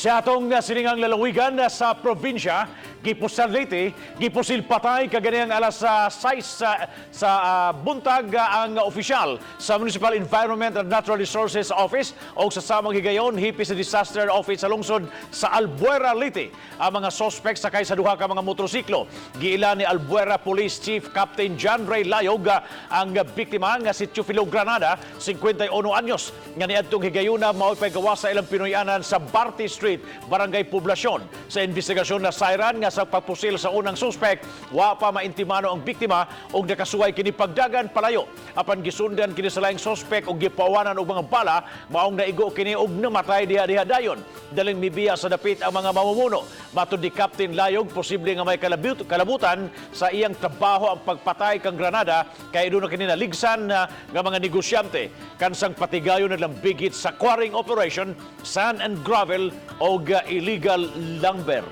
Sa atong siningang lalawigan sa probinsya, gipusil Leyte, gipusil patay kaganihang alas 6 sa buntag ang opisyal sa Municipal Environment and Natural Resources Office o sa samang higayon hipi sa Disaster Office sa lungsod sa Albuera, Leyte. Ang mga sospek sakay sa duha ka mga motorsiklo. Giila ni Albuera Police Chief Captain John Ray Layog ang biktima nga si Teofilo Granada, 51 anyos, nga niadtong higayuna mao'y paggawas sa ilang Pinoyanan sa Barty Street, Barangay Poblacion. Sa investigasyon, nasayran nga sa pagpusil sa unang suspek, wa pa maintimano ang biktima ug nakasuway kini pagdagan palayo. Apan gisundan kini sa laing suspek ug gipawanan og mga bala, maong naigo kini og namatay diha-diha dayon. Daling mibiya sa dapit ang mga mamumuno. Matod ni Captain Layog, posible nga may kalabutan sa iyang trabaho ang pagpatay kang Granada kay duna kini naligsan nga mga negosyante. Kansang patigayon naglambigit sa quarrying operation, sand and gravel o illegal lumber.